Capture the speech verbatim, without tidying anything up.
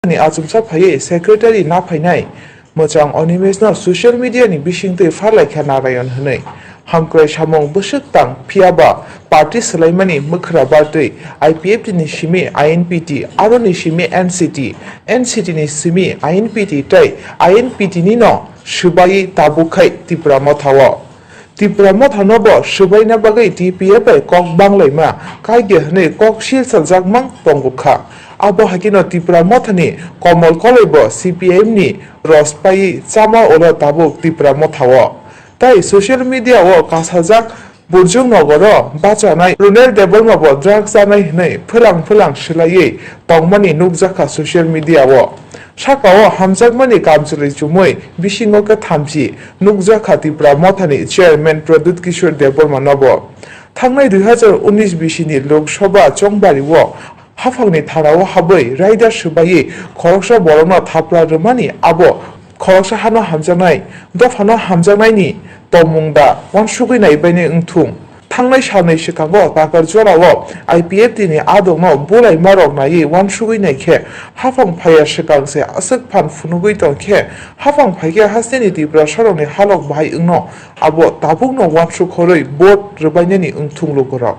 ni achomsa phaiwi secretary naphainai mwchang Animesh no social media ni bisingtwi pharlaikha Narayan hwnwi. Hamkrai samung bwswk tang phiyaba party swlaimani mwkhra bartwi I P F T ni simi I N P T, aroni simi N C T, N C T ni simi I N P T tei I N P T ni no swbaiwi tabuk khai Tipra Motha o. Tipra Motha no bo swbaina bagwi T P F bai kok banglaima kaide hwnwi kok sil saljak mang tongo kha. Abo hai kheno Tipra Motha ni Komol Koloi bo C P I M ni ros paiwi chama ulo tabuk Tipra Motha o. Tai social media o kasajak Burjung Nogor o bachanai Runel Debbarma bo drugs chanai hwnwi phelang phelang swlaiwi tongmani nukjakha social media o. Saka o hamjakmani kamchwlwi chumui bisingo khe thamchi nukjakha Tipra Mothani chairman Pradyut Kishore Debbarma no bo. Thangnai dui hazar unis bisini Lok Sabha chongbari o haphangni thana o habwi raida swbaiwi khoroksa borokno thapla rwmani abo khoroksa hano hamjaknai, dophano hamjaknaini tongmung da uansugwi naibainai wngthung. Thangnai salnwi swkango Takarjora o I P F T ni adongno bulaimarok naiwi uansugwi naikhe haphang phaiya swkang se aswk phan phunugwi tongkhe haphang phaikhe hasteni Tiprasarokni halok bahai wngno abo tabukno uansuk horwi vote rwbainani wngthung lukurok.